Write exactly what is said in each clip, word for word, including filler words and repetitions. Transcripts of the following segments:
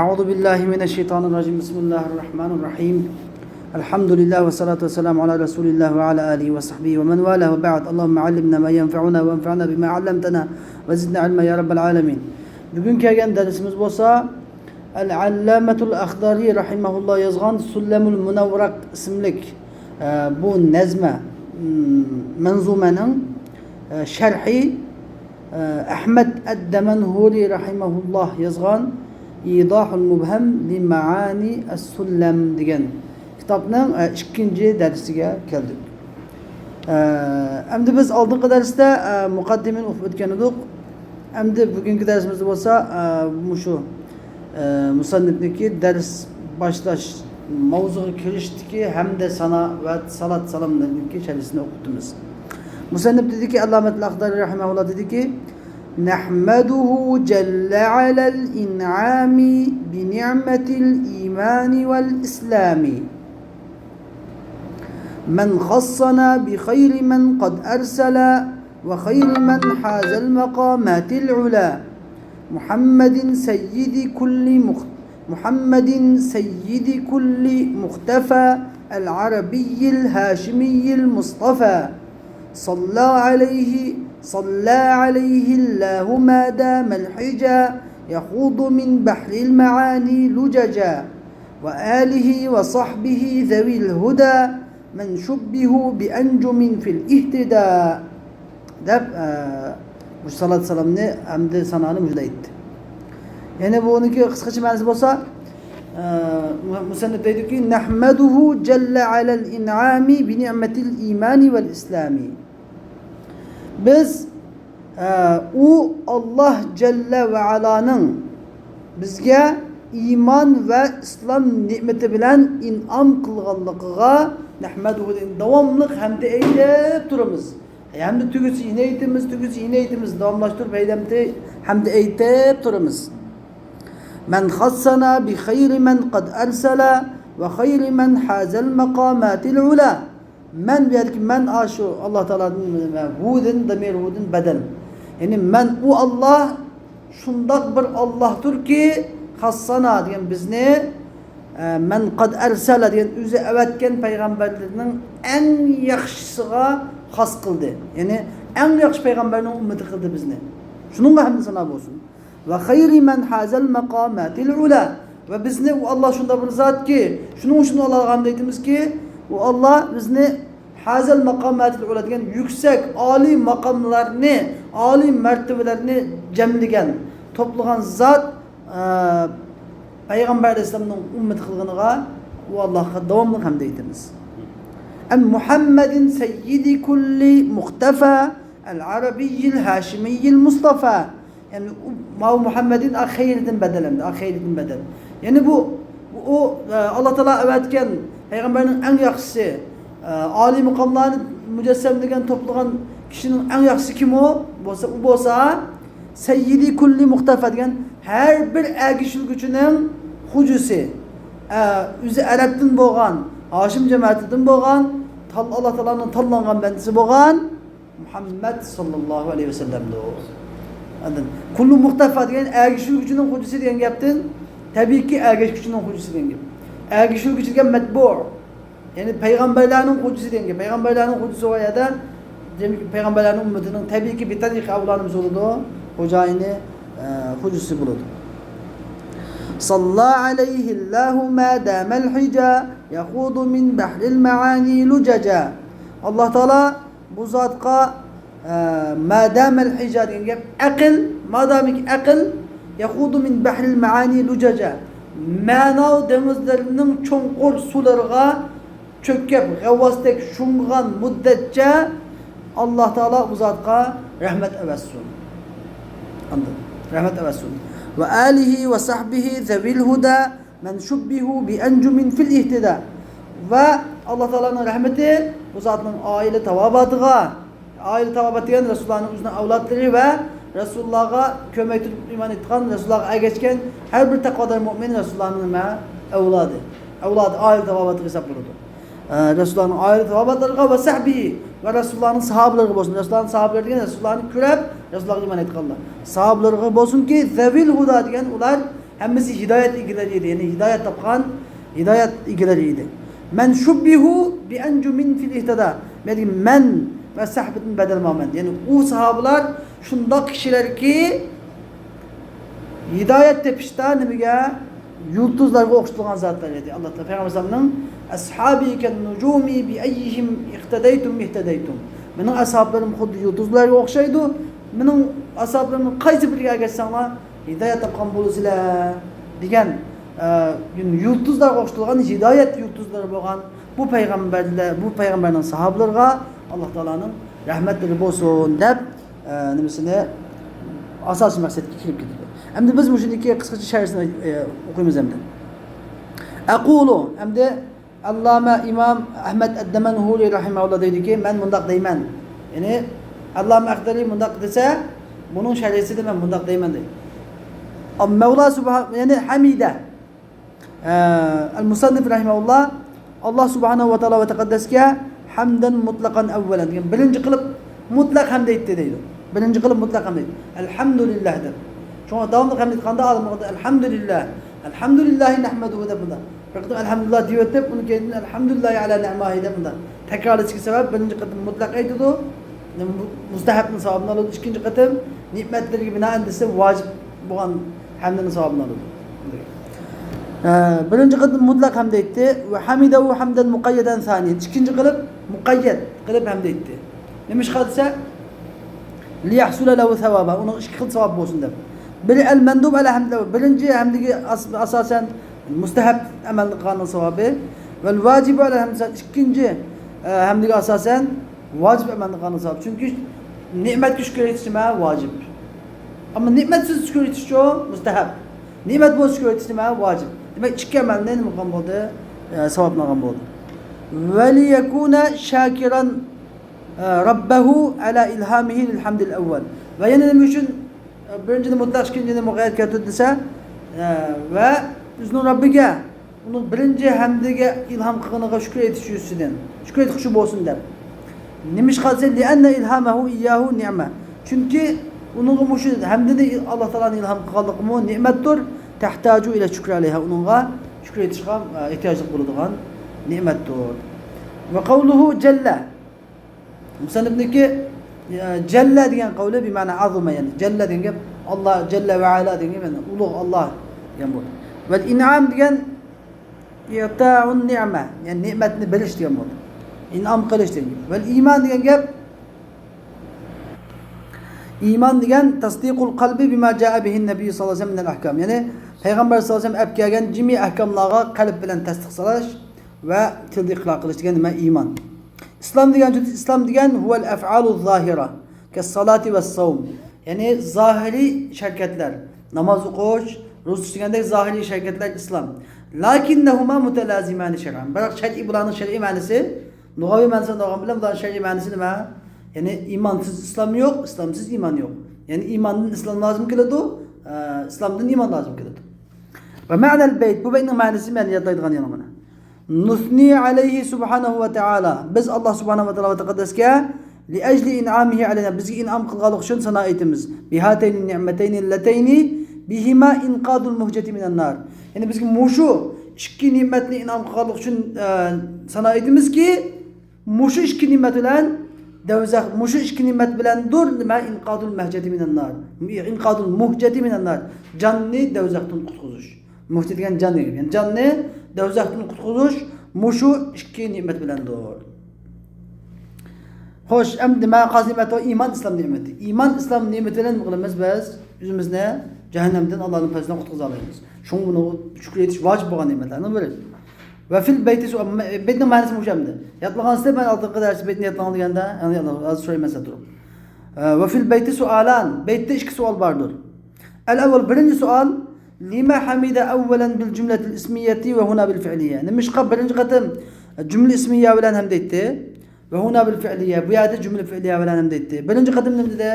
أعوذ بالله من الشيطان الرجيم. بسم الله الرحمن الرحيم. الحمد لله والصلاة والسلام على رسول الله وعلى آله وصحبه ومن والاه وبعد. اللهم علمنا ما ينفعنا وانفعنا بما علمتنا وزدنا علما يا رب العالمين. بۈگۈن كەلگەن دەرسىمىز بولسا، ئەل-ئەللامەتۇل ئەخدەرى رەھىمەھۇللا يازغان سۇللەمۇل مۇنەۋۋەرەق ئىسىملىك، ئە، بۇ نەزمە، م، مەنزۇمەنىڭ، ئە، شەرھى، ئەھمەد ئەد-دەمەنھۇرى رەھىمەھۇللا يازغان ئىيضاھۇل مۇبھەم لىمەئانى ئەس-سۇللەم دېگەن كىتابنىڭ، ئە، ئىككىنچى دەرسىگە كەلدۇق. ئە، ئەمدى بىز ئالدىنقى دەرستە، ئە، مۇقەددىمىنى ئوقۇپ ئۆتكەن ئىدۇق. ئەمدى بۈگۈنكى دەرسىمىزدە بولسا، ئە، مۇشۇ، ئە، مۇسەننىپنىڭكى دەرس باشلاش ماۋزۇغا كىرىشتىكى ھەمدە سانا ۋە سالات سالاملىرىنىڭكى شەرھىسىنى ئوقۇپ ئۆتىمىز. مۇسەننىپ دېدىكى، ئەللامەتۇل ئەخدەرى رەھىمەھۇللا دېدىكى، نەھمەدۇھۇ جەللە ئەلەل ئىنئامى بىنىئمەتىل ئىمانى ۋەل ئىسلامى. مەن خەسسەنا بىخەيرى مەن قەد ئەرسەلە ۋە خەيرى مەن حازەل مەقاماتىل ئۇلا. محمد سيد كل مخ-، محمد سيد كل مختفى العربي الهاشمي المصطفى. صلى عليه، صلى عليه الله ما دام الحجى يخوض من بحر المعاني لججا. وآله وصحبه ذوي الهدى من شبهوا بأنجم في الاهتداء. دەپ، ئە، مۇشۇ سالات سالامنى ھەمدە سانانى مۇشۇنداق ئېيتتى. يەنى بۇنىڭكى قىسقىچە مەنىسى بولسا، ئە، مۇ-، مۇسەننىپ دەيدۇكى، نەھمەدۇھۇ جەللە ئەلەل ئىنئامى بىنىئمەتىل ئىمانى ۋەل ئىسلامى. بىز، ئە، ئۇ ئاللاھ جەللە ۋە ئالانىڭ بىزگە ئىمان ۋە ئىسلام نېمىتى بىلەن ئىنئام قىلغانلىقىغا نەھمەدۇھۇ، داۋاملىق ھەمدە ئېيتىپ تۇرىمىز. ھەمدە تۈگىسە يەنە ئېيتىمىز، تۈگىسە يەنە ئېيتىمىز، داۋاملاشتۇرۇپ ھەمدە، ھەمدە ئېيتىپ تۇرىمىز. مەن خەسسەنا بىخەيرى مەن قەد ئەرسەلە ۋە خەيرى مەن ھازەل مەقاماتىل ئۇلا. مەن بۇ يەردىكى مەن ئاشۇ ئاللاھ تائالادىن، ھۇدىن، دەمىر ھۇدىن بەدەل. يەنى مەن ئۇ ئاللاھ شۇنداق بىر ئاللاھتۇركى، خەسسەنا دېگەن بىزنى، ئە، مەن قەد ئەرسەلە دېگەن ئۆزى ئەۋەتكەن پەيغەمبەرلىرىنىڭ ئەڭ ياخشىسىغا خاس قىلدى. يەنى ئەڭ ياخشى پەيغەمبەرنىڭ ئۈممىتى قىلدى بىزنى. شۇنىڭغا ھەمدۇ سانا بولسۇن. ۋە خەيرى مەن ھازەل مەقاماتىل ئۇلا. ۋە بىزنى ئۇ ئاللاھ شۇنداق بىر زاتكى، شۇنىڭ ئۈچۈن ئۇ ئاللاھقا ھەمدە ئېيتىمىزكى، ئۇ ئاللاھ بىزنى ھازەل مەقاماتىل ئۇلا دېگەن يۈكسەك، ئالىي مەقاملارنى، ئالىي مەرتىۋىلەرنى جەملىگەن، توپلىغان زات، ئە، پەيغەمبەر ئەلەيھىسسالامنىڭ ئۈممىتى قىلغىنىغا ئۇ ئاللاھقا داۋاملىق ھەمدە ئېيتىمىز. ئەن مۇھەممەدىن سەييىدى كۇللى مۇختەفا ئەل ئەرەبىييىل ھاشىمىييىل مۇستەفا. يەنى ئۇ، ماۋۇ مۇھەممەدىن ئا خەيرىدىن بەدەل ئەمدى، ئا خەيرىدىن بەدەل. يەنى بۇ، بۇ ئۇ، ئە، ئاللا تائالا ئەۋەتكەن پەيغەمبەرنىڭ ئەڭ ياخشىسى، ئە، ئالىي مۇقاملارنى مۇجەسسەملىگەن، توپلىغان كىشىنىڭ ئەڭ ياخشىسى كىم ئۇ؟ بولسا، ئۇ بولسا سەييىدى كۇللى مۇختەفا دېگەن ھەر بىر ئەگىشىلگۈچىنىڭ خوجىسى، ئە، ئۆزى ئەرەبتىن بولغان، ھاشىم جەمەتىدىن بولغان، تال-، ئاللا تائالانىڭ تاللانغان بەندىسى بولغان مۇھەممەد ساللاللاھۇ ئەلەيھى ۋەسەللەمدۇر. ئاندىن كۇللۇ مۇختەفا دېگەن ئەگىشىلگۈچىنىڭ خوجىسى دېگەن گەپتىن، تەبىئىيكى، ئەگەشكۈچىنىڭ خوجىسى دېگەن گەپ. ئەگىشىلگۈچى دېگەن مەتبۇ، يەنى پەيغەمبەرلەرنىڭ خوجىسى دېگەن گەپ. پەيغەمبەرلەرنىڭ خوجىسى بولغان يەردە، دېمەك، پەيغەمبەرلەرنىڭ ئۈممىتىنىڭ تەبىئىيكى بىر تەرىقە ئەۋلانىمىز بولىدۇ، خوجايىنى، ئە، خوجىسى بولىدۇ. ساللا ئەلەيھىللاھۇ ما دامەل ھىجا يەخۇدۇ مىن بەھرىل مەئانى لۇجەجا. ئاللا تائالا بۇ زاتقا، ئە، ما دامەل ھىجا دېگەن گەپ، ئەقىل، مادامىكى ئەقىل، يەخۇدۇ مىن بەھرىل مەئانى لۇجەجا، مەنا دېڭىزلىرىنىڭ چوڭقۇر سۇلىرىغا چۆكۈپ، غەۋۋاستەك شۇڭغان مۇددەتچە ئاللا تائالا ئۇ زاتقا رەھمەت ئەۋەتسۇن. ئاندىن رەھمەت ئەۋەتسۇن. ۋە ئالىھى ۋە سەھبىھى زەۋىل ھۇدا مەن شۇببىھۇ بىئەنجۇمىن فىل ئىھتىدا. ۋە ئاللا تائالانىڭ رەھمىتى بۇ زاتنىڭ ئائىلە تاۋابىئاتىغا، ئائىلە تاۋابىئات دېگەن رەسۇلۇللانىڭ ئۆزىنىڭ ئەۋلادلىرى ۋە رەسۇلۇللاغا كۆمەك تۇتۇپ ئىمان ئېيتقان، رەسۇلۇللاغا ئەگەشكەن ھەر بىر تەقۋادار مۆمىن رەسۇلۇللانىڭ نېمە؟ ئەۋلادى. ئەۋلادى، ئائىلە تاۋابىئاتىغا ھېساب بولىدۇ. ئە، رەسۇلۇللانىڭ ئائىلە تاۋابىئاتلىرىغا ۋە سەھبىھى ۋە رەسۇلۇللانىڭ ساھابىلىرىغا بولسۇن. رەسۇلۇللانىڭ ساھابىلىرى دېگەن رەسۇلۇللانى كۆرۈپ، رەسۇلۇللاغا ئىمان ئېيتقانلار. ساھابىلىرىغا بولسۇنكى، زەۋىل ھۇدا دېگەن ئۇلار ھەممىسى ھىدايەت ئىگىلىرى ئىدى. يەنى ھىدايەت تاپقان، ھىدايەت ئىگىلىرى ئىدى. مەن شۇببىھۇ بىئەنجۇمىن فىل ئىھتىدا. يەنى مەن ۋە سەھابىدىن بەدەل مامەن. يەنى ئۇ ساھابىلار شۇنداق كىشىلەركى، ھىدايەت تېپىشتا نېمىگە؟ يۇلتۇزلارغا ئوخشىتىلغان زاتلار ئىدى. ئاللا تائالا پەيغەمبەر ئەلەيھىسسالامنىڭ، «ئەسھابى كەننۇجۇمى بىئەييىھىم ئىقتەدەيتۇم ئىھتەدەيتۇم.» مېنىڭ ئەسھابلىرىم خۇددى يۇلتۇزلارغا ئوخشايدۇ. مېنىڭ ئەسھابلىرىمنىڭ قايسى بىرىگە ئەگەشسەڭلار، ھىدايەت تاپقان بولىسىلەر، دېگەن، ئە، يۇلتۇزلارغا ئوخشىتىلغان ھىدايەت يۇلتۇزلىرى بولغان بۇ پەيغەمبەرلەر، بۇ پەيغەمبەرنىڭ ساھابىلىرىغا ئاللا تائالانىڭ رەھمەتلىرى بولسۇن دەپ، ئە، نېمىسىنى، ئاساسىي مەقسەتكە كىرىپ كېتىدۇ. ئەمدى بىز مۇشۇنىڭكى قىسقىچە شەرھىسىنى، ئە، ئوقۇيمىز ئەمدى. ئەقۇلۇ، ئەمدى ئەللامە ئىمام ئەھمەد ئەددەمەنھۇرى رەھىمەھۇللا دەيدۇكى، مەن مۇنداق دەيمەن. يەنى ئەللامە ئەخدەرى مۇنداق دېسە، بۇنىڭ شەرھىسىدە مەن مۇنداق دەيمەن دەيدۇ. مەۋلا سۇبھان، يەنى ھەمىدە. ئە، ئەل مۇسەننىف رەھىمەھۇللا، ئاللا سۇبھانەھۇ ۋە تائالا ۋە تەقەددەسكە ھەمدەن مۇتلەقەن ئەۋۋەلەن دېگەن، بىرىنچى قىلىپ مۇتلەق ھەمد ئېيتتى دەيدۇ. بىرىنچى قىلىپ مۇتلەق ھەمد ئېيتتى. ئەلھەمدۇلىللا دەپ. شۇڭا داۋاملىق ھەمد ئېيتقاندا ئالىملاردا ئەلھەمدۇلىللا، ئەلھەمدۇلىللاھى نەھمەدۇھۇ دەپ بۇنداق. بىر قېتىم ئەلھەمدۇلىللا دېيىۋېتىپ، ئۇنىڭ كەينىدىن ئەلھەمدۇلىللاھى ئەلا نەئماھى دەپ بۇنداق تەكرارلىشىشى سەۋەب بىرىنچى قېتىم مۇتلەق ئېيتىدۇ. مۇ-، مۇستەھەبنىڭ ساۋابىنى ئالىدۇ. ئىككىنچى قېتىم نېمەتلىرىگە بىنائەن دېسە ۋاجىپ بولغان ھەمدىنىڭ ساۋابىنى ئالىدۇ. ئە، بىرىنچى قېتىم مۇتلەق ھەمد ئېيتتى. ۋە ھەمىدەھۇ ھەمدەن مۇقەييەدەن سانىيەن. ئىككىنچى قىلىپ مۇقەييەت قىلىپ ھەمد ئېيتتى. نېمىشقا دېسە، لىيەھسۇلە لەھۇ سەۋابا، ئۇنىڭ ئىككى خىل ساۋاب بولسۇن دەپ. بىر ئەل مەندۇب ئەلە ھەمدە، بىرىنچى ھەمدىگە ئاس-، ئاساسەن مۇستەھەب ئەمەلنى قىلغاننىڭ ساۋابى. ۋەل ۋاجىبۇ ئەلە ھەمدە، ئىككىنچى، ئە، ھەمدىگە ئاساسەن ۋاجىپ ئەمەلنى قىلغاننىڭ ساۋابى. چۈنكى نېمەتكە شۈكۈر ئېيتىش نېمە؟ ۋاجىپ. ئەمما نېمەتسىز شۈكۈر ئېيتىشچۇ؟ مۇستەھەب. نېمەت بولسا شۈكۈر ئېيتىش نېمە؟ ۋاجىپ. دېمەك، ئىككى ئەمەلنى نېمە قىلغان بولدى؟ ئە، ساۋابنى ئالغان بولدى. ۋەلىيەكۇنە شاكىرەن رەببەھۇ ئەلا ئىلھامىھى لىل ھەمدىل ئەۋۋەل. ۋە يەنە نېمە ئۈچۈن، ئە، بىرىنچىنى مۇتلەق، ئىككىنچىنى مۇقەييەت كەلتۈردى دېسە، ئە، ۋە ئۆزىنىڭ رەببىگە ئۇنىڭ بىرىنچى ھەمدىگە ئىلھام قىلغىنىغا شۈكۈر ئېيتىش يۈزىسىدىن، شۈكۈر ئېيتقۇچى بولسۇن دەپ. نېمىشقا دېسە، لىئەننە ئىلھامەھۇ ئىيياھۇ نىئمە. چۈنكى ئۇنىڭغا مۇشۇ ھەمدىنى ئاللا تائالانىڭ ئىلھام قىلغانلىقىمۇ نېمەتتۇر. تەھتاجۇ ئىلە شۈكرى ئەلەيھا، ئۇنىڭغا شۈكۈر ئېيتىشقا، ئە، ئېھتىياجلىق بولىدىغان نېمەتتۇر. ۋە قەۋلۇھۇ جەللە. مۇسەننىپنىڭكى، ئە، جەللە دېگەن قەۋلى بىمەنە ئەزۇمە، يەنى جەللە دېگەن گەپ، ئاللا جەللە ۋە ئەلا دېگەن گەپ، يەنى ئۇلۇغ ئاللا دېگەن بولدى. ۋەل ئىنئام دېگەن ئىتائۇن نىئمە، يەنى نېمەتنى بېرىش دېگەن بولدى. ئىنئام قىلىش دېگەن گەپ. ۋەل ئىمان دېگەن گەپ، ئىمان دېگەن تەسدىقۇل قەلبى بىما جائە بىھىن نەبىييۇ سەللەللاھۇ ئەلەيھى ۋەسەللەم مىنەل ئەھكام. يەنى پەيغەمبەر سەللەللاھۇ ئەلەيھى ۋەسەللەم ئەپ كەلگەن جىمى ئەھكاملارغا قەلب بىلەن تەستىق سالاش ۋە تىلدا ئىقرار قىلىش دېگەن نېمە؟ ئىمان. ئىسلام دېگەن، ئىسلام دېگەن ھۇۋەل ئەفئالۇ زاھىرە كەسسالاتى ۋەسسەۋم. يەنى زاھىرىي ئىش ھەرىكەتلەر، ناماز ئوقۇش، روزا تۇتۇش دېگەندەك زاھىرىي ئىش ھەرىكەتلەر ئىسلام. لەكىننەھۇما مۇتەلازىمانى شەرئەن. بىراق شەرئىي، بۇلارنىڭ شەرئىي مەنىسى، لۇغەۋىي مەنىسىنى ئالغان بىلەن بۇلارنىڭ شەرئىي مەنىسى نېمە؟ يەنى ئىمانسىز ئىسلام يوق، ئىسلامسىز ئىمان يوق. يەنى ئىماندىن ئىسلام لازىم كېلىدۇ، ئە، ئىسلامدىن ئىمان لازىم كېلىدۇ. ۋە مەنەل بەيت، بۇ بەيتنىڭ مەنىسى مەن يادلايدىغان يەنە مانا. نۇسنى ئەلەيھى سۇبھانەھۇ ۋە تائالا. بىز ئاللا سۇبھانەھۇ ۋە تائالا ۋە تەقەددەسكە لىئەجلى ئىنئامىھى ئەلەينا، بىزگە ئىنئام قىلغانلىقى ئۈچۈن سانا ئېيتىمىز. بىھاتەينى نىئمەتەينى لەتەينى بىھىما ئىنقادۇل مۇھجەتى مىنەن نار. يەنى بىزگە مۇشۇ ئىككى نېمەتنى ئىنئام قىلغانلىقى ئۈچۈن، ئە، سانا ئېيتىمىزكى، مۇشۇ ئىككى نېمەت بىلەن دەۋزەخ، مۇشۇ ئىككى نېمەت بىلەندۇر نېمە؟ ئىنقادۇل مەھجەتى مىنەن نار. ئىنقادۇل مۇھجەتى مىنەن نار. جاننى دەۋزەختىن قۇتقۇزۇش. مۇھجەت دېگەن جان دېگەن. جاننى دەۋزەختىن قۇتقۇزۇش مۇشۇ ئىككى نېمەت بىلەندۇر. خوش، ئەمدى نېمە قالسا نېمەت بار؟ ئىمان، ئىسلام نېمىتى. ئىمان، ئىسلام نېمىتى بىلەن نېمە قىلىمىز بىز؟ ئۆزىمىزنى جەھەننەمدىن ئاللانىڭ پەزلىدىن قۇتقۇزالايمىز. شۇڭا بۇنى شۈكۈر ئېيتىش ۋاجىپ بولغان نېمەتلەرنىڭ بىرى. ۋە فىل بەيتى سۇ-، بەيتنىڭ مەنىسى مۇشۇ ئەمدى. يادلىغانسىز، مەن ئالدىنقى دەرستە بەيتنى يادلاڭ دېگەندە، يەنە يادلاڭ، ھازىر سورايمەن سىلەر تۇرۇپ. ئە، ۋە فىل بەيتى سۇئالان. بەيتتە ئىككى سوئال باردۇر. ئەل ئەۋۋەل، بىرىنچى سوئال، لىمە ھەمىدە ئەۋۋەلەن بىل جۈملەتىل ئىسمىيەتى ۋە ھۇنا بىل فىئلىيە. نېمىشقا بىرىنچى قېتىم جۈملە ئىسمىيە بىلەن ھەمدە ئېيتتى؟ ۋە ھۇنا بىل فىئلىيە. بۇ يەردە جۈملە فىئلىيە بىلەن ھەمدە ئېيتتى. بىرىنچى قېتىم نېمە دېدى؟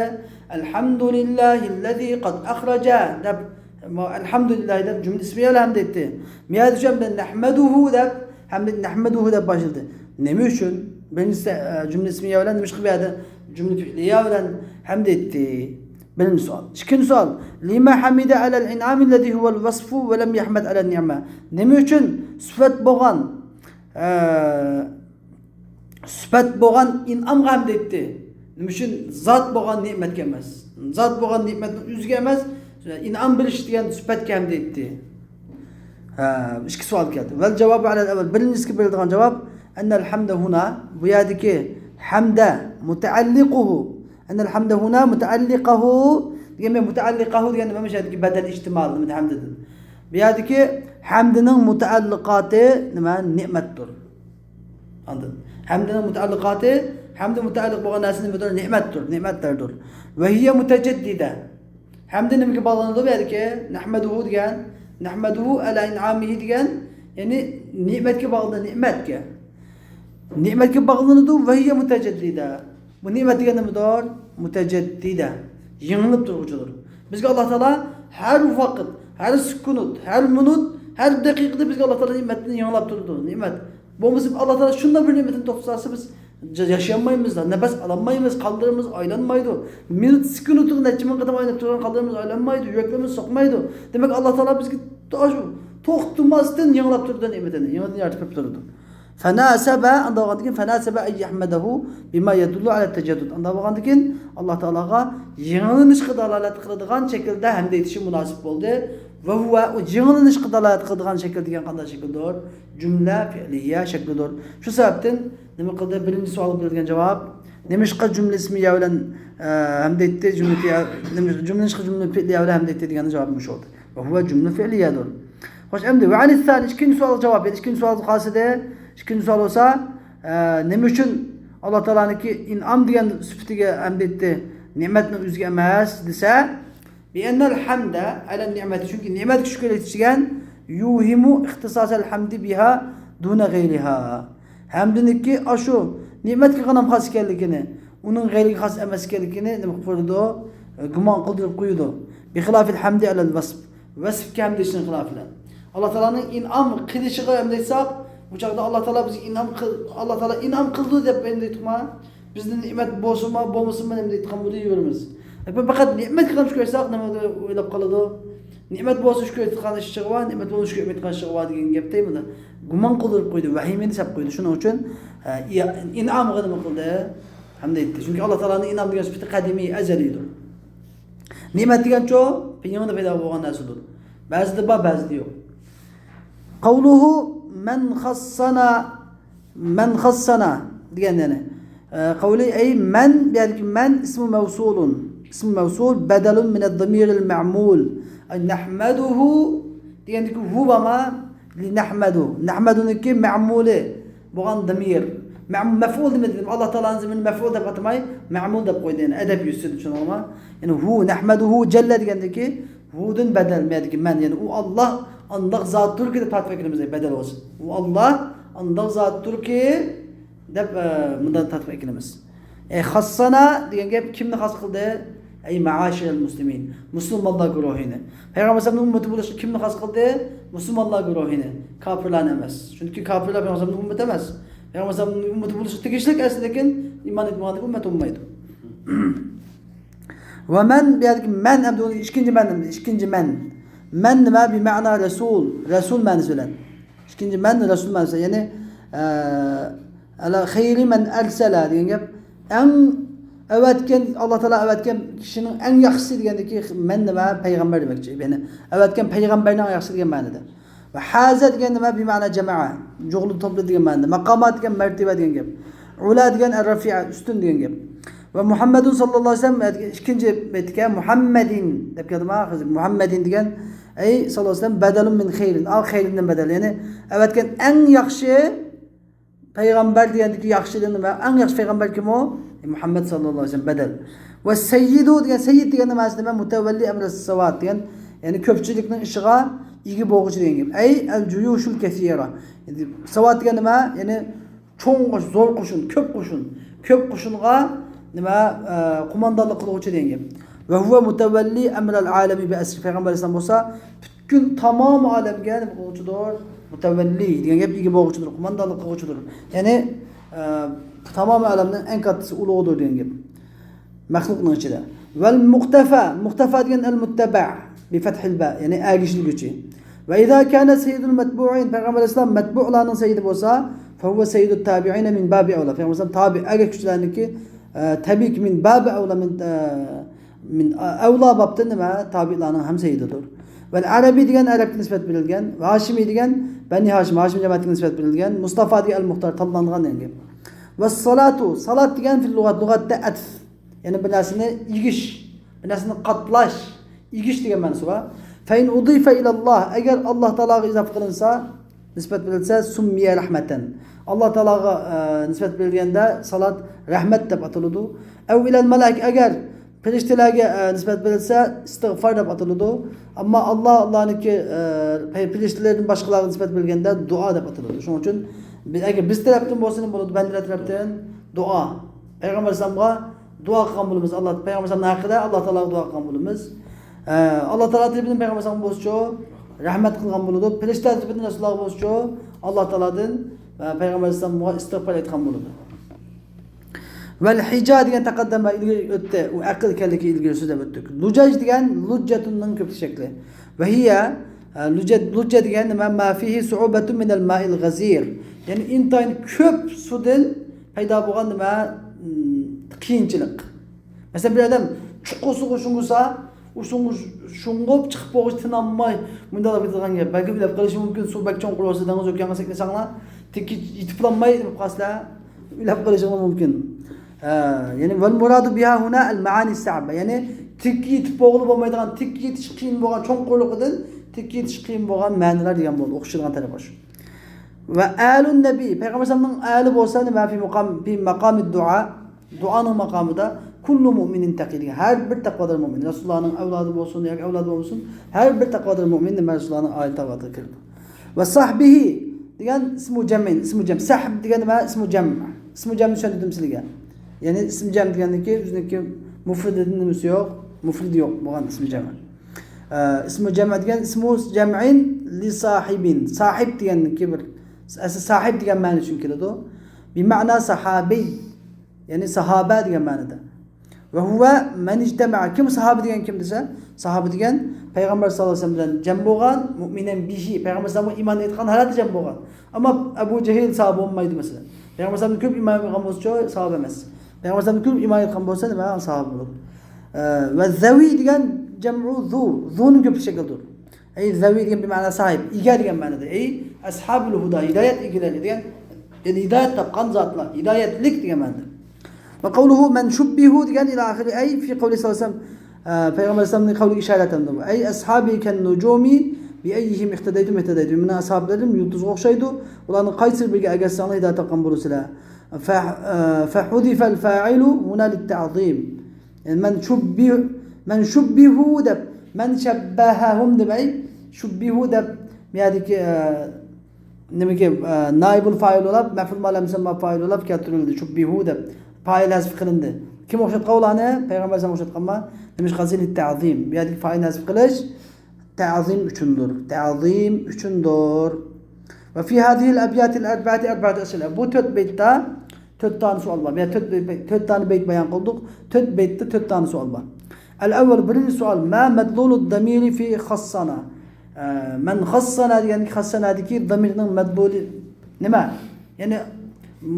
ئەلھەمدۇلىللاھىللەزى قەد ئەخرەجە دەپ، ئەلھەمدۇلىللاھ دەپ جۈملە ئىسمىيە بىلەن ھەمدە ئېيتتى. بۇ يەردە شۇ ھەمدە نەھمەدۇھۇ دەپ، ھەمدە نەھمەدۇھۇ دەپ باشلىدى. نېمە ئۈچۈن؟ بىرىنچىسى، ئە، جۈملە ئىسمىيە بىلەن، نېمىشقا بۇ يەردە جۈملە فىئلىيە بىلەن ھەمدە ئېيتتى؟ بىرىنچى سوئال. ئىككىنچى سوئال. لما حمد على الإنعام الذي هو الوصف ولم يحمد على النعمة؟ نېمە ئۈچۈن سۈپەت بولغان، ئە، سۈپەت بولغان ئىنئامغا ھەمد ئېيتتى؟ نېمە ئۈچۈن زات بولغان نېمەتكە ئەمەس؟ زات بولغان نېمەتنىڭ ئۆزىگە ئەمەس، ئىنئام بېرىش دېگەن سۈپەتكە ھەمد ئېيتتى؟ ھە، ئىككى سوئال كەلدى. والجواب على الأول، بىرىنچىسىگە بېرىلىدىغان جاۋاب، أن الحمد هنا، بۇ يەردىكى ھەمدە مۇتەئەللىقۇھۇ، أن الحمد هنا متعلقه دېگەن، مەن مۇتەئەللىقەھۇ دېگەندە مەن مۇشۇ يەردىكى بەدەل ئىھتىمال نېمىدە ھەمدىدىن. بۇ يەردىكى ھەمدىنىڭ مۇتەئەللىقاتى نېمە؟ نېمەتتۇر. ئاندىن ھەمدىنىڭ مۇتەئەللىقاتى، ھەمدە مۇتەئەللىق بولغان نەرسە نېمىدۇر؟ نېمەتتۇر، نېمەتلەردۇر. وهي متجددة. ھەمدە نېمىگە باغلىنىدۇ بۇ يەردىكى؟ نەھمەدۇھۇ دېگەن، نەھمەدۇھۇ ئەلا ئىنئامىھى دېگەن، يەنى نېمەتكە باغلىنىدۇ، نېمەتكە. نېمەتكە باغلىنىدۇ، وهي متجددة. بۇ نېمەت دېگەن نېمىدۇر؟ مۇتەجەددىدە. يېڭىلىپ تۇرغۇچىدۇر. بىزگە ئاللا تائالا ھەر ۋاقىت، ھەر سېكۇنت، ھەر مىنۇت، ھەر دەقىقىدە بىزگە ئاللا تائالا نېمەتنى يېڭىلاپ تۇرىدۇ. نېمەت. بولمىسا ئاللا تائالا شۇنداق بىر نېمەتنى توختىتالسا بىز ياشىيالمايمىز، نەپەس ئالالمايمىز، قانلىرىمىز ئايلانمايدۇ. مىنۇت سېكۇنتىغا نەچچە مىڭ قېتىم ئايلىنىپ تۇرغان قانلىرىمىز ئايلانمايدۇ، يۈرەكلىرىمىز سوقمايدۇ. دېمەك، ئاللا تائالا بىزگە توختىماستىن يېڭىلاپ تۇرىدۇ نېمىتىنى، يېڭىدىن يارىتىپ بېرىپ تۇرىدۇ. فناسب، ئانداق بولغاندىن كېيىن، فناسب أن يحمده بما يدل على التجدد. ئانداق بولغاندىن كېيىن، ئاللا تائالاغا يېڭىلىنىشقا دالالەت قىلىدىغان شەكىلدە ھەمدە ئېيتىشى مۇناسىپ بولدى. ۋە ھۇۋە، ئۇ يېڭىلىنىشقا دالالەت قىلىدىغان شەكىل دېگەن قانداق شەكىلدۇر؟ جۈملە پېئلىيە شەكلىدۇر. شۇ سەۋەبتىن نېمە قىلدى؟ بىرىنچى سوئالغا بېرىلگەن جاۋاب، نېمىشقا جۈملە ئىسمىيە بىلەن، ئە، ھەمدە ئېيتتى؟ جۈملە پېئ-، نېمە، جۈملە نېمىشقا جۈملە پېئلىيە بىلەن ھەمدە ئېيتتى دېگەننىڭ جاۋابى مۇشۇ بولدى. ۋە ھۇۋە جۈملە پېئلىيەدۇر. خوش، ئەمدى ۋە ئەنىس سانى، ئىككىنچى سوئالغا جاۋاب بېرىش. ئىككىنچى سوئالغا قالسىدى، ئىككىنچى سوئال بولسا، ئە، نېمە ئۈچۈن ئاللا تائالانىڭكى ئىنئام دېگەن سۈپىتىگە ھەمدە ئېيتتى، نېمەتنىڭ ئۆزىگە ئەمەس دېسە، بىئەننەل ھەمدە ئەلەن نېمەت، چۈنكى نېمەتكە شۈكۈر ئېيتىش دېگەن يۇھىمۇ ئىختىساسەل ھەمدى بىھا دۇنە غەيرىھا. ھەمدىنىڭكى ئاشۇ نېمەتكىغىنا خاس ئىكەنلىكىنى، ئۇنىڭ غەيرىگە خاس ئەمەس ئىكەنلىكىنى نېمە قىلىپ قويىدۇ؟ گۇمان قىلدۇرۇپ قويىدۇ. بىخىلاپىل ھەمدى ئەلەل ۋەسپ. ۋەسپكە ھەمدە ئېيتىشنىڭ خىلاپى بىلەن. ئاللا تائالانىڭ ئىنئام قىلىشىغا ھەمدە ئېيتساق، بۇ چاغدا ئاللا تائالا بىزگە ئىنئام قىل-، ئاللا تائالا ئىنئام قىلدى دەپ ھەمدە ئېيتتۇقما؟ بىزدىن نېمەت بولسىمۇ، بولمىسىمۇ، نېمە دەيدىغان بولدى يۈرىمىز. پەقەت نېمەتكە قاراپ شۈكۈر ئېيتساق، نېمە ئويلاپ قالىدۇ؟ نېمەت بولسا شۈكۈر ئېيتىدىغان ئىشىغا بار، نېمەت بولمىسا شۈكۈر ئېيتمايدىغان ئىشىغا بار دېگەن گەپتە، مۇنداق گۇمان قىلدۇرۇپ قويدى، ۋەھىمىنى سېلىپ قويدى. شۇنىڭ ئۈچۈن، ئە، ئىنئامغا نېمە قىلدى؟ ھەمدە ئېيتتى. چۈنكى ئاللا تائالانىڭ ئىنئام دېگەن سۈپىتى قەدىمىي، ئەزەلىيدۇر. نېمەت دېگەنچۇ، يېڭىدىن پەيدا بولغان نەرسىدۇر. بەزىدە بار، بەزىدە يوق. قەۋلۇھۇ مەن خەسسەنا مەن خەسسەنا دېگەن، يەنى، ئە، قەۋلى، ئەي مەن، بۇ يەردىكى مەن ئىسمۇ مەۋسۇلۇن. ئىسمۇ مەۋسۇل بەدەلۇن مىنەد دەمىرىل مەمۇل. ئەي نەھمەدۇھۇ دېگەندىكى ھۇ بارما؟ لىنەھمەدۇ. نەھمەدۇنىڭكى مەمۇلى بولغان دەمىر. مەم-، مەفئۇل دېمىدى. ئاللا تائالانىڭ زېمىرىنى مەفئۇل دەپ ئاتىماي، مەمۇل دەپ قويدى. يەنى ئەدەپ يۈزىسىدە، چۈشەندىڭىزمۇ؟ يەنى ھۇ، نەھمەدۇھۇ جەللە دېگەندىكى ھۇدىن بەدەل، مەدىكى مەن، يەنى ئۇ ئاللا ئانداق زاتتۇركى دەپ تارتىپ ئەكىلىمىز، بەدەل بولسا. ئۇ ئاللا ئانداق زاتتۇركى دەپ، ئە، مۇنداق تارتىپ ئەكىلىمىز. ئەي خەسسەنا دېگەن گەپ كىمنى خاس قىلدى؟ ئەي مەئاشىرەل مۇسلىمىن، مۇسۇلمانلار گۇرۇھىنى. پەيغەمبەر ئەلەيھىسسالامنىڭ ئۈممىتى بولۇشقا كىمنى خاس قىلدى؟ مۇسۇلمانلار گۇرۇھىنى، كاپىرلارنى ئەمەس. چۈنكى كاپىرلار پەيغەمبەر ئەلەيھىسسالامنىڭ ئۈممىتى ئەمەس. پەيغەمبەر ئەلەيھىسسالامنىڭ ئۈممىتى بولۇشقا تېگىشلىك ئەسلى، لېكىن ئىمان ئېيتمىغاندىكىن ئۈممەت بولمايدۇ. ۋە مەن، بۇ يەردىكى مەن، ئەمدى ئۇنى ئىككىنچى مەن، ئىككىنچى مەن. مەن نېمە؟ بىمەنا رەسۇل. رەسۇل مەنىسى بىلەن. ئىككىنچى مەن رەسۇل مەنىسى. يەنى، ئە، ئەلا خەيرى مەن ئەرسەلە دېگەن گەپ. ئەڭ ئەۋەتكەن، ئاللا تائالا ئەۋەتكەن كىشىنىڭ ئەڭ ياخشىسى دېگەندىكى مەن نېمە؟ پەيغەمبەر دېمەكچى. يەنى ئەۋەتكەن پەيغەمبەرنىڭ ئەڭ ياخشىسى دېگەن مەنىدە. ۋە ھازا دېگەن نېمە؟ بىمەنا جەمەئە. جۇغلىدى، توپلىدى دېگەن مەنىدە. ماقامات دېگەن مەرتىۋە دېگەن گەپ. ئۇلا دېگەن ئەررەفىئە، ئۈستۈن دېگەن گەپ. ۋە مۇھەممەدۇن ساللاللاھۇ ئەلەيھى ۋەسەللەم، ئىككىنچى بەيتكە مۇھەممەدىن دەپ كەلدىما؟ مۇھەممەدىن دېگەن، ئەي ساللاللاھۇ ئەلەيھى ۋەسەللەم، بەدەلۇن مىن خەيرىن. ئا، خەيرىندىن بەدەل. يەنى ئەۋەتكەن ئەڭ ياخشى پەيغەمبەر دېگەندىكى ياخشىدىن نېمە؟ ئەڭ ياخشى پەيغەمبەر كىم ئۇ؟ ئە، مۇھەممەد ساللاللاھۇ ئەلەيھى ۋەسەللەم بەدەل. ۋە سەييىدۇ دېگەن، سەييىد دېگەن نېمە؟ مۇتەۋەللى ئەمرەس سەۋات دېگەن، يەنى كۆپچىلىكنىڭ ئىشىغا ئىگە بولغۇچى دېگەن گەپ. ئەي ئەل جۇيۇشۇل كەسىرە. سەۋات دېگەن نېمە؟ يەنى چوڭ قوش-، زور قوشۇن، كۆپ قوشۇن، كۆپ قوشۇنغا نېمە، ئە، قوماندانلىق قىلغۇچى دېگەن گەپ. ۋە ھۇۋە مۇتەۋەللى ئەمرەل ئالەمى بى ئەسرى. پەيغەمبەر ئەلەيھىسسالام بولسا پۈتكۈل تامام ئالەمگە نېمە قىلغۇچىدۇر؟ مۇتەۋەللى دېگەن گەپ، ئىگە بولغۇچىدۇر، قوماندانلىق قىلغۇچىدۇر. يەنى، ئە، تامام ئالەمنىڭ ئەڭ كاتتىسى، ئۇلۇغىدۇر دېگەن گەپ. مەخلۇقنىڭ ئىچىدە. والمقتفى، مۇقتەفا دېگەن المتبع بفتح الباء، يەنى ئەگىشىلگۈچى. وإذا كان سيد المتبوعين، پەيغەمبەر ئەلەيھىسسالام مەتبۇئلارنىڭ سەييىدى بولسا، فهو سيد التابعين من باب أولى. پەيغەمبەر ئەلەيھىسسالام تابىئ ئەگەشكۈچىلەرنىڭكى، ئە، تەبىئىيكى من باب أولى، من، ئە، من، ئە، ئەۋلا بابتا نېمە؟ تابىئلارنىڭ ھەم سەييىدىدۇر. والعربي دېگەن ئەرەبكە نىسبەت بېرىلگەن، ۋە ھاشىمىي دېگەن بەنى ھاشىم، ھاشىم جەمەتىگە نىسبەت بېرىلگەن، مۇستەفا دېگەن ئەل مۇختار، تاللانغان دېگەن گەپ. والصلاة، سالات دېگەن في اللغة، لۇغەتتە ئەتف. يەنى بىر نەرسىنى ئېگىش، بىر نەرسىنى قاتلاش، ئېگىش دېگەن مەنىسى بار. فإن أضيف إلى الله، ئەگەر ئاللا تائالاغا ئىزاپە قىلىنسا، نىسبەت بېرىلسە، سمي رحمة، ئاللا تائالاغا، ئە، نىسبەت بېرىلگەندە سالات رەھمەت دەپ ئاتىلىدۇ. أو إلى الملائكة، ئەگەر پەرىشتىلەرگە، ئە، نىسبەت بېرىلسە، ئىستىغفار دەپ ئاتىلىدۇ. ئەمما ئاللا، ئاللانىڭكى، ئە، پەي-، پەرىشتىلەردىن باشقىلارغا نىسبەت بېرىلگەندە دۇئا دەپ ئاتىلىدۇ. شۇنىڭ ئۈچۈن بىز، ئەگەر بىز تەرەپتىن بولسا نېمە بولىدۇ؟ بەندىلەر تەرەپتىن دۇئا. پەيغەمبەر ئەلەيھىسسالامغا دۇئا قىلغان بولىمىز. ئاللا، پەيغەمبەر ئەلەيھىسسالامنىڭ ھەققىدە ئاللا تائالاغا دۇئا قىلغان بولىمىز. ئە، ئاللا تائالا تەرىپىدىن پەيغەمبەر ئەلەيھىسسالامغا بولسىچۇ رەھمەت قىلغان بولىدۇ. پەرىشتىلەر تەرىپىدىن رەسۇلۇللاغا بولسىچۇ ئاللا تائالادىن، ئە، پەيغەمبەر ئەلەيھىسسالامغا ئىستىغپار ئېيتقان بولىدۇ. والحجى دېگەن تەقەددەم ئىلگىرى ئۆتتى. ئۇ ئەقىل ئىكەنلىكى ئىلگىرى سۆزلەپ ئۆتتۇك. لجاج دېگەن لجة نىڭ كۆپلۈك شەكلى. وهي، ئە، لجة، لجة دېگەن نېمە؟ ما فيه صعوبة من الماء الغزير. يەنى ئىنتايىن كۆپ سۇدىن پەيدا بولغان نېمە؟ م، قىيىنچىلىق. مەسىلەن، بىر ئادەم چوڭقۇر سۇغا شۇڭغۇسا، ئۇ شۇڭغۇ-، شۇڭغۇپ چىقىپ بولغۇچە تىنالماي مۇنداق بولۇپ كېتىدىغان گەپ. بەلكىم ئۆلۈپ قېلىشى مۇمكىن. سۇ بەك چوڭقۇر بولسا، دېڭىز ئوكيانغا سەكرىسەڭلار، تېكى يېتىپلانماي قالسىلەر، ئۆلۈپ قېلىشىڭلار مۇمكىن. ھە، يەنى، والمراد بها هنا المعاني الصعبة. يەنى تېكى يېتىپ بولغىلى بولمايدىغان، تېكى يېتىش قىيىن بولغان، چوڭقۇرلۇقىدىن تېكى يېتىش قىيىن بولغان مەنىلەر دېگەن بولدى. ئوخشىغان تەرەپ شۇ. وآل النبي، پەيغەمبەر ئەلەيھىسسالامنىڭ ئالى بولسا نېمە؟ في مقام، في مقام الدعاء، دۇئانىڭ ماقامىدا كل مؤمن تقي دېگەن، ھەر بىر تەقۋادار مۆمىن، رەسۇلۇللانىڭ ئەۋلادى بولسۇن ياكى ئەۋلادى بولمىسۇن، ھەر بىر تەقۋادار مۆمىن نېمە؟ رەسۇلۇللانىڭ ئالى تەقۋادىغا كىرىدۇ. وصحبه دېگەن ئىسمۇ جەمئىن، ئىسمۇ جەم. سەھب دېگەن نېمە؟ ئىسمۇ جەم. ئىسمۇ جەمنى چۈشەندۈردۈم سىلىگە. يەنى ئىسمۇ جەم دېگەندىكى ئۆزىنىڭكى مۇفرىدىدىن نېمىسى يوق؟ مۇفرىدى يوق بولغان ئىسمۇ جەم. ئە، ئىسمۇ جەم دېگەن ئىسمۇ جەمئىن لىساھىبىن. ساھىب دېگەننىڭكى بىر، ئەسلى ساھىب دېگەن مەنە ئۈچۈن كېلىدۇ. بىمەنا ساھابىي. يەنى ساھابە دېگەن مەنىدە. وهو من اجتمع. كىم ساھابە دېگەن كىم دېسە، ساھابە دېگەن پەيغەمبەر ساللاللاھۇ ئەلەيھى ۋەسەللەم بىلەن جەم بولغان، مۇئمىنەن بىھى، پەيغەمبەر ساللاللاھۇ ئەلەيھى ۋەسەللەمگە ئىمان ئېيتقان ھالەتتە جەم بولغان. ئەمما ئەبۇ جەھىل ساھابە بولمايدۇ مەسىلەن. پەيغەمبەر ساللاللاھۇ ئەلەيھى ۋەسەللەمنى كۆرۈپ ئىمان ئېيتقان بولسىچۇ ساھابە ئەمەس. پەيغەمبەر ساللاللاھۇ ئەلەيھى ۋەسەللەمنى كۆرۈپ ئىمان ئېيتقان بولسا نېمە؟ ساھابە بولىدۇ. ئە، ۋە زەۋى دېگەن جەمئۇ زۇ. ئەي زەۋى دېگەن بىمەنا ساھىب، ئىگە دېگەن مەنىدە. ئەي ئەسھابۇل ھۇدا، ھىدايەت ئىگىلىرى دېگەن، يەنى ھىدايەت تاپقان زاتلار، ھىدايەتلىك دېگەن مەنىدە. وقوله من شبهوا دېگەن إلى آخره، أي في قوله صلى الله عليه وسلم، ئە، پەيغەمبەر ئەلەيھىسسالامنىڭ قەۋلىگە ئىشارەتەن. أي أصحابي كالنجوم بأيهم اقتديتم اهتديتم. مېنىڭ ئەسھابلىرىم يۇلتۇزغا ئوخشايدۇ، ئۇلارنىڭ قايسى بىرىگە ئەگەشسەڭلار ھىدايەت تاپقان بولىسىلەر. ف، ئە، فحذف الفاعل هنا للتعظيم. يەنى من شبه، من شبهوا دەپ، من شبههم دېمەي، شبهوا دەپ، بۇ يەردىكى، ئە، نېمىكى، ئە، نائىبۇل فائىل بولاپ، مەفئۇل مۇئەللەم مۇسەمما فائىل بولاپ كەلتۈرۈلدى. شبهوا دەپ. فائىل ھەزىپ قىلىندى. كىم ئوخشاتقان ئۇلارنى؟ پەيغەمبەر ئەلەيھىسسالامغا ئوخشاتقانما؟ نېمىشقا دېسە، للتعظيم. بۇ يەردىكى فائىل ھەزىپ قىلىش تەئزىم ئۈچۈندۇر. تەئزىم ئۈچۈندۇر. وفي هذه الأبيات الأربعة أربعة أسئلة. بۇ تۆت بەيتتە تۆت دانە سوئال بار. يا تۆت بەيت، تۆت دانە بەيت بايان قىلدۇق. تۆت بەيتتە تۆت دانە سوئال بار. الأول، بىرىنچى سوئال. ما مدلول الضمير في خصنا؟ ئە، من خصنا دېگەندىكى خەسسەنادىكى زامىرنىڭ مەدلۇلى نېمە؟ يەنى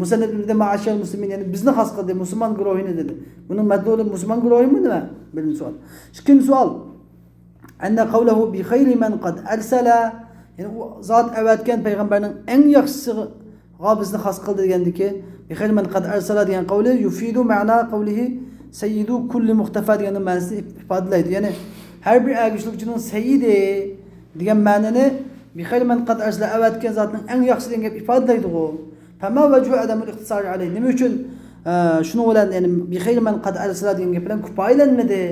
مۇسەننىپ دېدى، مائاشەل مۇسلىمىن، يەنى بىزنى خاس قىلدى، مۇسۇلمان گۇرۇھىنى دېدى. بۇنىڭ مەدلۇلى مۇسۇلمان گۇرۇھىمۇ نېمە؟ بىرىنچى سوئال. ئىككىنچى سوئال. أن قوله بخير من قد أرسل، يەنى ئۇ زات ئەۋەتكەن پەيغەمبەرنىڭ ئەڭ ياخشىسىغا بىزنى خاس قىلدى دېگەندىكى، بخير من قد أرسل دېگەن قولى يفيد معنى قوله سيد كل مقتفى دېگەننىڭ مەنىسىنى ئىپادىلەيدۇ. يەنى ھەر بىر ئەگىشىلگۈچىنىڭ سەييىدى دېگەن مەنىنى بخير من قد أرسل، ئەۋەتكەن زاتنىڭ ئەڭ ياخشىسى دېگەن گەپ ئىپادىلەيدىغۇ. فما وجه عدم الاقتصار عليه؟ نېمە ئۈچۈن، ئە، شۇنىڭ بىلەن، يەنى بخير من قد أرسل دېگەن گەپ بىلەن كۇپايىلەنمىدى؟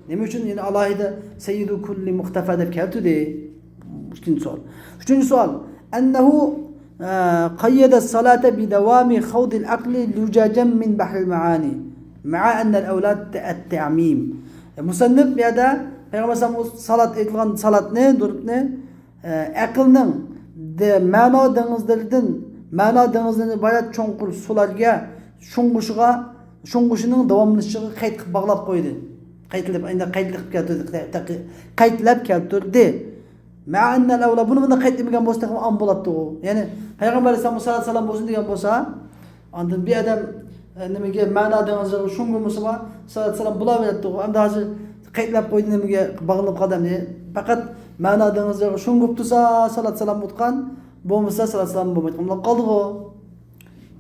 نېمە ئۈچۈن يەنە ئالاھىدە سەييىدۇ كۇللى مۇختەفا دەپ كەلتۈردى؟ ئىككىنچى سوئال. ئۈچىنچى سوئال. أنه، ئە، قيد الصلاة بدوام خوض العقل لجاجا من بحر المعاني مع أن الأولى التعميم. مۇسەننىپ بۇ يەردە پەيغەمبەر ئەلەيھىسسالام سالات ئېيتىلغان سالاتنى، دۇرۇتنى، ئە، ئەقىلنىڭ دە-، مەنا دېڭىزلىرىدىن، مەنا دېڭىزلىرىدىن ئىبارەت چوڭقۇر سۇلارغا شۇڭغۇشىغا، شۇڭغۇشىنىڭ داۋاملىشىشىغا قەيت قىلىپ باغلاپ قويدى. قەيتلەپ، ئەمدى قەيتلەپ كەلتۈردى، قەيتلەپ كەلتۈردى. مەئەننەل ئەۋلا، بۇنى بۇنداق قەيتلىمىگەن بولسا تېخىمۇ ئام بولاتتىغۇ. يەنى پەيغەمبەر ئەلەيھىسسالام سالام بولسۇن دېگەن بولسا، ئاندىن بىر ئادەم، ئە، نېمىگە، مەنا دېڭىزىغا شۇڭغۇمىسا، سالام بولاۋېرەتتىغۇ. ئەمدى ھازىر قەيتلەپ قويدى، نېمىگە باغلىنىپ قالدى ئەمدى. پەقەت مەنا دېڭىزىغا شۇڭغۇپ تۇرسا، سالام بولىدىغان، بولمىسا سالام بولمايدىغان بولۇپ قالدىغۇ.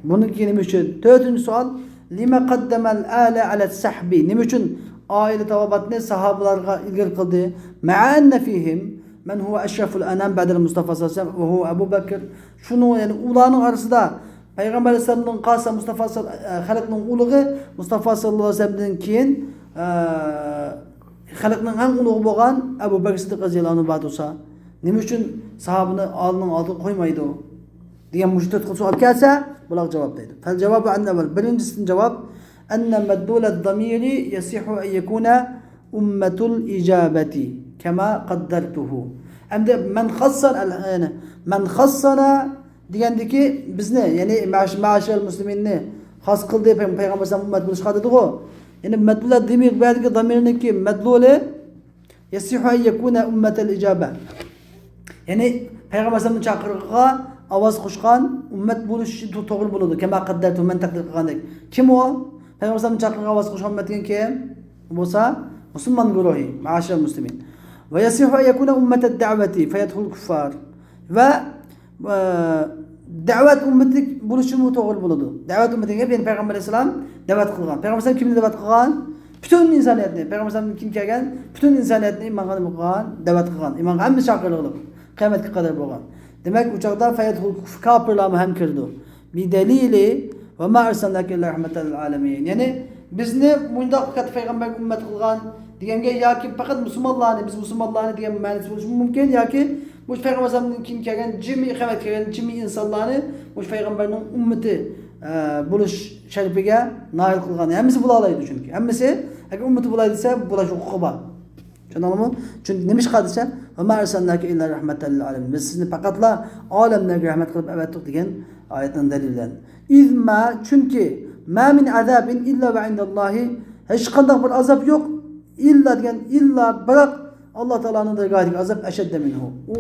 بۇنىڭكى نېمە ئۈچۈن؟ تۆتىنچى سوئال، لىمە قەددەمەل ئالە ئەلەت سەھبى؟ نېمە ئۈچۈن ئائىلە تاۋابىئاتنى ساھابىلارغا ئىلگىرى قىلدى؟ مەئەننە فىھىم مەن ھۇۋە ئەشرەفۇل ئەنام بەدەل مۇستافا سەللەللاھۇ ئەلەيھى ۋەسەللەم ۋە ھۇۋە ئەبۇ بەكر. شۇنىڭ، يەنى ئۇلارنىڭ ئارىسىدا پەيغەمبەر ئەلەيھىسسالامدىن قالسا مۇستافا سەل-، ئە، خەلقنىڭ ئۇلۇغى، مۇستافا سەللەللاھۇ ئەلەيھى ۋەسەللەمدىن كېيىن، ئە، خەلقنىڭ ئەڭ ئۇلۇغى بولغان ئەبۇ بەكر سىددىق رەزىياللاھۇ ئەنھۇ بار تۇرسا، نېمە ئۈچۈن ساھابىنى ئالىنىڭ ئالدىغا قويمايدۇ؟ دېگەن مۇشۇ تۆت خىل سوئال كەلسە، بۇلارغا جاۋاب دەيدۇ. فەل جاۋابۇ ئەن ئەۋۋەل، بىرىنچىسىدىن جاۋاب، ئەننە مەدلۇلە زامىرى يەسىھۇ ئەن يەكۇنە ئۇممەتۇل ئىجابەتى كەما قەددەرتۇھۇ. ئەمدى مەن خەسسەن ئەل-، يەنى مەن خەسسەنە دېگەندىكى بىزنى، يەنى مەش-، مەشەرەل مۇسلىمىننى خاس قىلدى، پەي-، پەيغەمبەر ئەلەيھىسسالام ئۇممەت بولۇشقا دېدىغۇ. يەنى مەدلۇلە زامىر، بۇ يەردىكى زامىرنىڭكى مەدلۇلى يەسىھۇ ئەن يەكۇنە ئۇممەتەل ئىجابە. يەنى پەيغەمبەر ئەلەيھىسسالامنىڭ چاقىرىقىغا ئاۋاز قوشقان ئۇممەت بولۇشى تو-، توغرا بولىدۇ. كەما قەددەرتۇ، مەن تەقدىر قىلغاندەك. كىم ئۇ؟ پەيغەمبەر ئەلەيھىسسالامنىڭ چاقىرىقىغا ئاۋاز قوشقان ئۈممەت دېگەن كىم؟ بولسا مۇسۇلمان گۇرۇھى، مەشەرەل مۇسلىمىن. ۋە يەسىھۇ ئەن يەكۇنە ئۇممەتەد دەئۋەتى فەيەدخۇلۇل كۇففار. ۋە ئە، دەۋەت ئۈممىتى بولۇشىمۇ توغرا بولىدۇ. دەۋەت ئۈممىتىگە، يەنى پەيغەمبەر ئەلەيھىسسالام دەۋەت قىلغان. پەيغەمبەر ئەلەيھىسسالام كىمنى دەۋەت قىلغان؟ پۈتۈن ئىنسانىيەتنى. پەيغەمبەر ئەلەيھىسسالامدىن كېيىن كەلگەن پۈتۈن ئىنسانىيەتنى ئىمانغا نېمە قىلغان؟ دەۋەت قىلغان. ئىمانغا ھەممە چاقىرىقلىق. قىيامەتكە قەدەر بولغان. دېمەك، ئۇ چاغدا فەيەدخۇل كۇففار، كاپىرلارمۇ ھەم كىرىدۇ. بىدەلىلى ۋە ما ئەرسەلناكە ئىللا رەھمەتەل ئالەمىن. يەنى بىزنى مۇنداق كاتتا پەيغەمبەرگە ئۈممەت قىلغان دېگەنگە ياكى پەقەت مۇسۇلمانلارنى، بىز مۇسۇلمانلارنى دېگەن مەنىسى بولۇشى مۇمكىن، ياكى مۇشۇ پەيغەمبەر ئەلەيھىسسالامدىن كېيىن كەلگەن جىمى، قىيامەتكە كەلگەن جىمى ئىنسانلارنى مۇشۇ پەيغەمبەرنىڭ ئۈممىتى، ئە، بولۇش شەرىپىگە نائىل قىلغان. ھەممىسى بولالايدۇ چۈنكى. ھەممىسى ئەگەر ئۈممىتى بولاي دېسە، بولاش ھوقۇقى بار. چۈشەندىڭلارمۇ؟ چۈنكى نېمىشقا دېسە، ۋە ما ئەرسەلناكە ئىللا رەھمەتەل لىل ئالەمىن. بىز سىزنى پەقەتلا ئالەملەرگە رەھمەت قىلىپ ئەۋەتتۇق دېگەن ئايەتنىڭ دەلىلى بىلەن. ئىز ما، چۈنكى، ما مىن ئازابىن ئىللا ۋە ئىندەللاھى، ھېچقانداق بىر ئازاب يوق، ئىللا دېگەن، ئىللا، بىراق، ئاللا تائالانىڭ دەرگاھىدىكى ئازاب ئەشەددە مىنھۇ. ئۇ،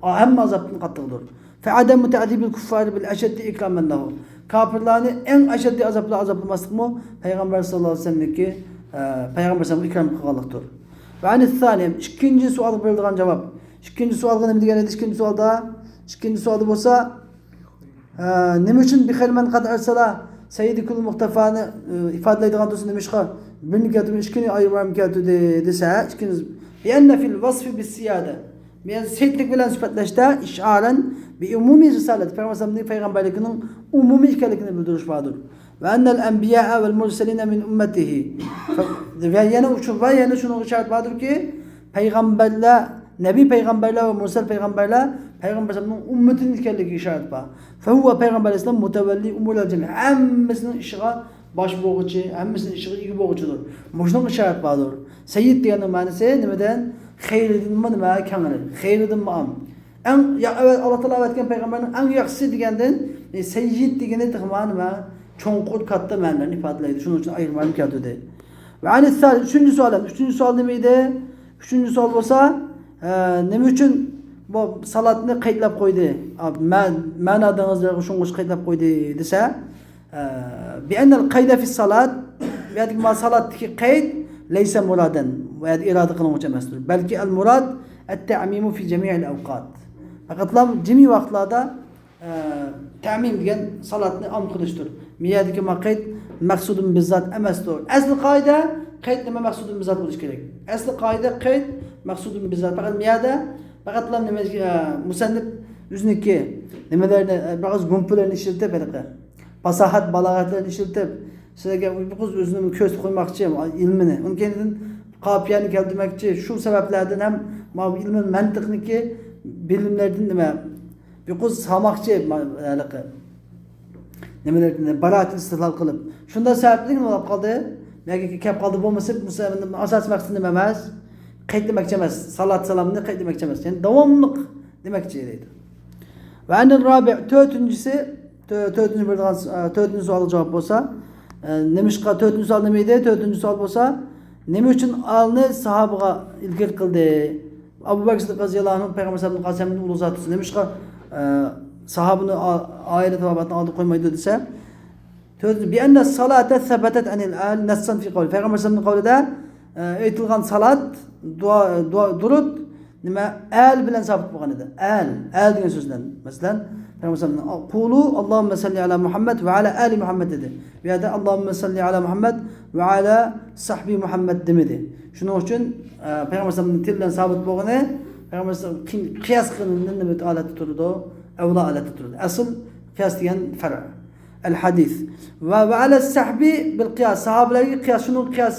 ئا-، ھەممە ئازابتىن قاتتىقدۇر. فە ئادەمۇ تەئزىبىل كۇففارى بىل ئەشەددى ئىكرامەن لەھۇ. كاپىرلارنى ئەڭ ئەشەددىي ئازاب بىلەن ئازابلىماسلىقمۇ پەيغەمبەر ساللاللاھۇ ئەلەيھى ۋەسەللەمنىڭكى، ئە، پەيغەمبەر ساللاللاھۇ ئەلەيھى ۋەسەللەمگە ئىكرام قىلغانلىقتۇر. ۋە ئەنىس سانىي، ئىككىنچى سوئالغا بېرىلىدىغان جاۋاب. ئىككىنچى سوئالغا نېمە دېگەن ئىدى؟ ئىككىنچى سوئالدا، ئىككىنچى سوئالدا بولسا، ئە، نېمە ئۈچۈن بىخەيرى مەن قەد ئەرسەلە سەييىدى كۈللى مۇختەفانى، ئە، ئىپادىلەيدىغان تۇرسا، نېمىشقا بىرنى كەلتۈرمەي ئىككىنى ئايرىم كەلتۈردى دېسە، ئىككىنچى، بىئەننە فىل ۋەسفى بىسسىيادە. مەن سەييىدلىك بىلەن سۈپەتلەشتە ئىشئارەن بى ئۇمۇمى رىسالەت، پەيغەمبەر ئەلەيھىسسالامنىڭ پەيغەمبەرلىكىنىڭ ئومۇمىي ئىكەنلىكىنى بىلدۈرۈش باردۇر. ۋە ئەننەل ئەنبىيا ۋەل مۇرسەلىنە مىن ئۈممەتىھى. ۋە يەنە شۇ، ۋە يەنە شۇنىڭغا ئىشارەت باردۇركى، پەيغەمبەرلەر، نەبىي پەيغەمبەرلەر ۋە مۇرسەل پەيغەمبەرلەر پەيغەمبەر ئەلەيھىسسالامنىڭ ئۈممىتىدىن ئىكەنلىكىگە ئىشارەت بار. فەھۇۋە، پەيغەمبەر ئەلەيھىسسالام، مۇتەۋەللى ئۇمۇرەل جەمىئە، ھەممىسىنىڭ ئىشىغا باش بولغۇچى، ھەممىسىنىڭ ئىشىغا ئىگە بولغۇچىدۇر. مۇشۇنىڭغا ئىشارەت باردۇر. سەييىد دېگەننىڭ مەنىسى نېمىدىن؟ خەيرىدىنمۇ نېمە؟ كەڭرى. خەيرىدىنمۇ ئام. ئەڭ يا-، ئەۋەت-، ئاللا تائالا ئەۋەتكەن پەيغەمبەرنىڭ ئەڭ ياخشىسى دېگەندىن، ئى، سەييىد دېگىنى تېخىمۇ نېمە؟ چوڭقۇر، كاتتا مەنىلەرنى ئىپادىلەيدۇ. شۇنىڭ ئۈچۈن ئايرىم-ئايرىم كەلتۈردى. ۋە ئەنىس سالىس، ئۈچىنچى سوئال. ئۈچىنچى سوئال نېمە ئىدى؟ ئۈچىنچى سوئال بولسا، ئە، نېمە ئۈچۈن بۇ سالاتنى قەيتلەپ قويدى؟ ئا، مە-، مەنا دېڭىزلىرىغا شۇڭغۇچ قەيتلەپ قويدى دېسە، ئە، بىئەننەل قەيدە فىس سالات، بۇ يەردىكى ما سالاتتىكى قەيد لەيسە مۇرادەن، بۇ يەردە ئىرادە قىلىنغۇچى ئەمەستۇر. بەلكى ئەل مۇراد ئەت تەئمىمۇ فى جەمىئىل ئەۋقات. پەقەتلا جىمى ۋاقىتلاردا ئە، تەمىم دېگەن سالاتنى ئام قىلىشتۇر. مىيەدىكى ما قەيت مەقسۇدۇن بىززات ئەمەستۇر. ئەسلى قائىدە قەيت نېمە؟ مەقسۇدۇن بىززات بولۇشى كېرەك. ئەسلى قائىدە قەيت مەقسۇدۇن بىززات. پەقەت مىيەدە پەقەتلا نېمە، ئە، مۇسەننىپ ئۆزىنىڭكى نېمىلەرنى، ئە، بىر ئاز گۇمپىلىرىنى ئىشلىتىپ، ھېلىقى پاساھەت، بالاغەتلەرنى ئىشلىتىپ، سىلەرگە بىر قىز ئۆزىنى كۆرسىتىپ قويماقچى، ئىلمىنى. ئۇنىڭ كەينىدىن قاپىيەنى كەلتۈرمەكچى. شۇ سەۋەبلەردىن ھەم ما ئىلمىل مەنتىقنىڭكى بىلىملىرىدىن نېمە، يۇقىرى سالماقچى، ما-، ھېلىقى نېمىلەردىن، باراھەتنى ئىستىدلال قىلىپ. شۇنداق سەۋەبلىك نېمە بولۇپ قالدى؟ نېمىگە كەپ قالدى بولمىسا، بۇ سەۋەبنىڭ ئاساسىي مەقسىتى نېمە ئەمەس؟ قەيت دېمەكچى ئەمەس. سالات سالامنى قەيت دېمەكچى ئەمەس. يەنى داۋاملىق دېمەكچى دەيدۇ. ۋە ئەنىر رابىئ، تۆتىنچىسى، تۆ-، تۆتىنچى بېرىدىغان، ئە، تۆتىنچى سوئالغا جاۋاب بولسا، ئە، نېمىشقا، تۆتىنچى سوئال نېمە ئىدى؟ تۆتىنچى سوئال بولسا، نېمە ئۈچۈن ئالنى ساھابىغا ئىلگىرى قىلدى؟ ئەبۇ بەكىر سىددىق رەزىياللاھۇ ئەنھۇ پەيغەمبەر ئەلەيھىسسالامدىن قاسەمدىن ئۇلۇغ زات تۇرسا، نېمىشقا، ئە، ساھابىنى ئا-، ئائىلە تاۋابىئاتنىڭ ئالدىغا قويمايدۇ دېسە، تۆتىنچى، بىئەننە سالاتا سەبەتەت ئەنىل ئال نەسسەن فى قەۋلى. پەيغەمبەر ئەلەيھىسسالامنىڭ قەۋلىدە، ئە، ئېيتىلغان سالات، دۇئا، دۇئا، دۇرۇت، نېمە، ئال بىلەن سابىت بولغان ئىدى. ئال، ئال دېگەن سۆز بىلەن. مەسىلەن، پەيغەمبەر ئەلەيھىسسالام، قولۇ، ئاللاھۇممە سەللى ئالا مۇھەممەد ۋە ئالا ئالى مۇھەممەد دېدى. بۇ يەردە، ئاللاھۇممە سەللى ئالا مۇھەممەد ۋە ئالا سەھبى مۇھەممەد دېمىدى. شۇنىڭ ئۈچۈن، ئە، پەيغەمبەر ئەلەيھىسسالامنىڭ تىلى بىلەن سابىت بولغىنى، پەيغەمبەر ئەلەيھىسسالام قىي-، قىياس قىلىنىدۇ، ئەۋلا ھالەتتە تۇرىدۇ. ئەسل قىياس دېگەن فەرئ. ئەل ھەدىس. ۋە، ۋە ئەلە سەھبى بىل قىياس. ساھابىلەرگە قىياس، شۇنىڭ قىياس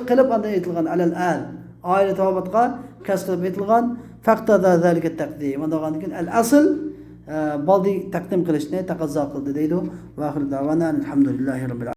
قىلىپ ئاندىن ئېيتىلغان، ئەلەل ئال. ئائىلە تاۋابىئاتقا قىياس قىلىپ ئېيتىلغان. فەقتەزا زالىكە تەقدىم. ئۇنداق بولغاندىن كېيىن ئەل ئەسل، ئە، بالدى تەقدىم قىلىشنى تەقەززا قىلدى دەيدۇ. ۋە ئاخىر دەۋانا ئەلھەمدۇلىللاھى رەببىل